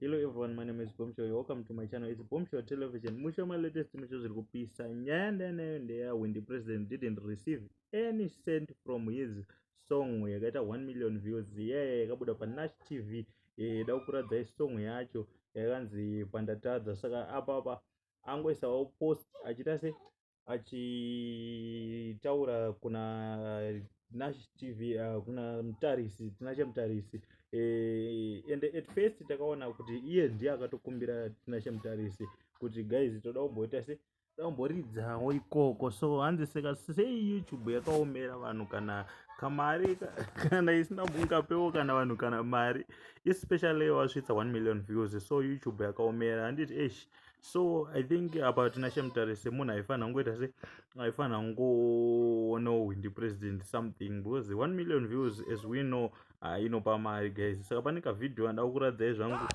Hello everyone, my name is Bombshow. Welcome to my channel. It's Bombshow Television. Musho my latest musho zviri kupisa. Nyaya ndanayo ndeya when the president didn't receive any cent from his song yakaita 1 million views. Yeah, yakabuda pa Nash TV. Da kukuradzai song yacho yakanzi Pandatadza. Saka apa apa angoisawo post achiita se achitaura kuna Nash TV, kuna Mutarisi, Tinashe Mutarisi. And at first takaona kuti iye ndiye akatokumbira Tinashe Mutarisi kuti, "Guys, toda kumboita se toda kumboridzawo ikoko." So hanzi, saka sei YouTube yakaomera vanhu kana kamari, kana isina bungapewo kana vanhu kana mari, especially wasvitsa 1 million views? So YouTube yakaomera, handiti? Esh, so I think apa Tinashe Mutarisi munhu aifanira kungoita se aifanira kungoonawo Hwindi President something, because 1 million views, as we know, inopa mari, guys. Saka pane kavhidhio andada kuradzai zvangu.